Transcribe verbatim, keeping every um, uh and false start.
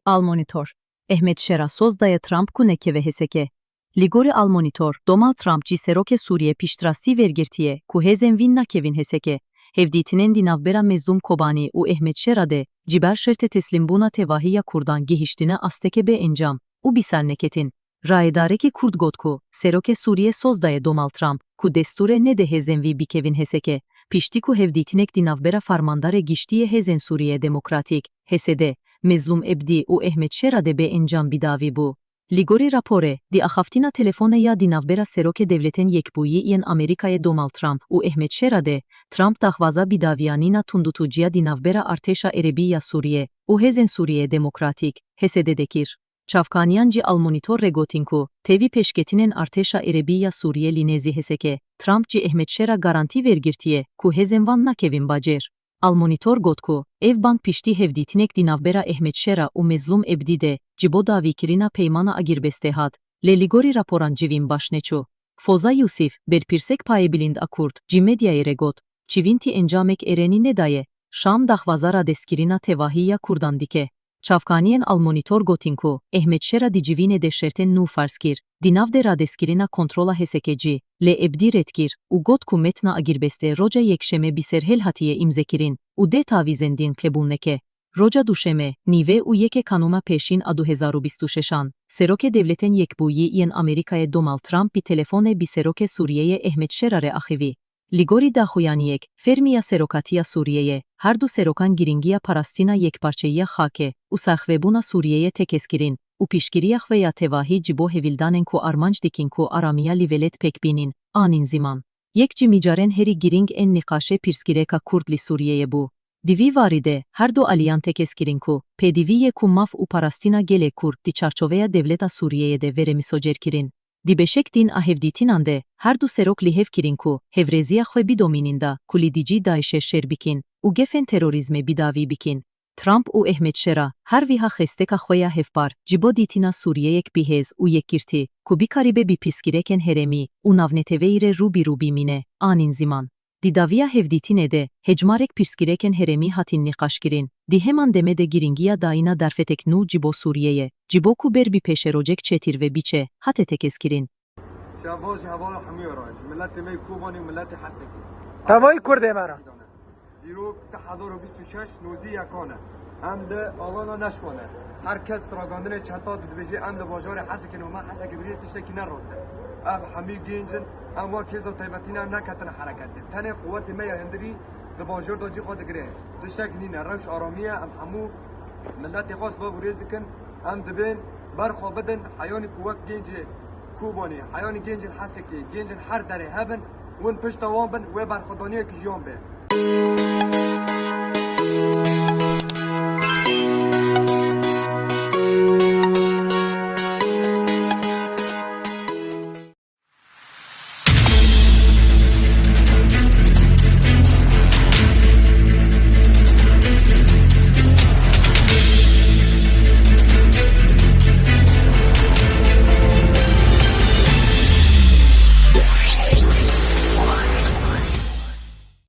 Al Monitor. Ehmed Şera soz daye Trump ku nekeve H S K. Li gorî Al Monitor, Donald Trump ji serokê Sûriyê piştrastî vêrgirtiye ku hêzên wî nakevin H S K. Hevdîtinên di navbera Mezlûm Kobanî û Ehmed Şera de, ji ber şertê teslîmbûna tevahî ya Kurdan gihiştine asteke bê encam û bi ser neketin. Rayedarekî Kurd got ku serokê Sûriyê soz daye Donald Trump ku destûrê nede hêzên wî bikevin H S K, piştî ku hevdîtinek di navbera Fermandarê Giştî yê Hêzên Sûriyê Demokratîk, H S D, Mezlûm Ebdî û Ehmed Şera de bê encam bidawî bû. Li gorî raporê, di axaftina telefonê ya di navbera Serokê Dewletên Yekbûyî yên Amerîkayê Donald Trump û Ehmed Şera de, Trump daxwaza bidawiyanîna tundûtûciya di navbera Artêşa Erebî ya Sûriyê û Hêzên Sûriyê Demokratîk, H S D de kir. Çavkaniyan ji Al Monitor re gotin ku tevî pêşketinên Artêşa Erebî ya Sûriyê li nêzî H S K, Trump ji Ehmed Şera garantî vêrgirtiye ku hêzên wan nakevin bacêr. Al Monitor got ku ev bang piştî hevdîtinek di navbera Ehmed Şera û Mezlûm Ebdî de ji bo dawîkirina peymana agirbestê hat, lê li gorî raporan civîn baş neçû. Foza Yûsif, berpirsek payê bilind a Kurd, ji medyayê re got, Çivîn ti encamek Êrenî nedaye, Şam daxwaza radestkirina tevahî ya Kurdan dike. Çavkaniyên Al Monitor gotin ku Ehmed Şera di civînê de şertên nû ferz kir, di nav de radestkirina kontrola H S K cî, lê Ebdî red kir û got ku metna agirbestê roja Yekşemê bi serhêl hatiye îmzekirin û dê tavîzên din qebûl neke. Roja Duşemê, nîvê û yekê Kanûma Pêşîn a du hezar û bîst û şeşan, Serokê Dewletên Yekbûyî yên Amerîkayê Donald Trump bi telefonê bi Serokê Sûriyeyê Ehmed Şera re axivî. Li gorî daxuyaniyek fermî ya Serokatiya Sûriyeyê, her du serokan girîngiya parastina yekparçeyiya xakê û saxvebûna Sûriyeyê tekez kirin û piştgiriya xwe ya tevahî ji bo hevîldanên ku armanc dikin ku aramiya li welêt pêk bînin, anîn ziman. Yek ji mijarên herî girîng ên nîqaşê pirsgirêka Kurd li Sûriyeyê bû. Di vî warî de, her du aliyan tekez kirin ku pêdivî ye ku maf û parastina gelê Kurd di çarçoveya dewleta Sûriyeyê de were misogerkirin. Di beşek din a hevdîtinan de, her du serok li hev kirin ku hevrêziya xwe bidomînin da ku li dijî DAIŞê şer bikin û gefên terorîzmê bidawî bikin. Trump û Ehmed Şera her wiha xesteka xwe ya hevpar ji bo dîtina Sûriyeyek bihêz û yekgirtî ku bikaribe bi pirsgirêkên herêmî û navneteweyî re rû bi rû bimîne, anîn ziman. Di dawiya hevdîtinê de, hejmarek pirsgirêkên herêmî hatin nîqaşkirin, di heman demê de girîngiya dayîna derfetek nû ji bo Sûriyeyê, ji bo ku ber bi pêşerojek çêtir ve biçe, hate tekezkirin. Şeva ji hevala hemûya re, ji miletê me yê Kobanê û miletê Hesekê. Tevayî Kurdê me re. Dîrok du hezar û bîst û şeş, nozdî yekan e. Em li alana neşwane. Her kes ragandinê çeta dibêje, em li bajarê Hesekê ne, me Hesekê birî tiştekî ne rast e. Ev hemî genc in, em wek hêza taybetî ne, em neketine hereketê. Tenê quwetê me ya hundirî di bajar de cî xwe digire. Tiştek nîne, rewş aramî ye, em hemû miletê xwe silav û rêz dikin. Em dibên ber xwe bidin, heyanî ku wek gencê Kobanê, heyanî gencên Hesekê, gencên her derê hebin, win pişta wan bin, wê berxwedaniyek jiyan be.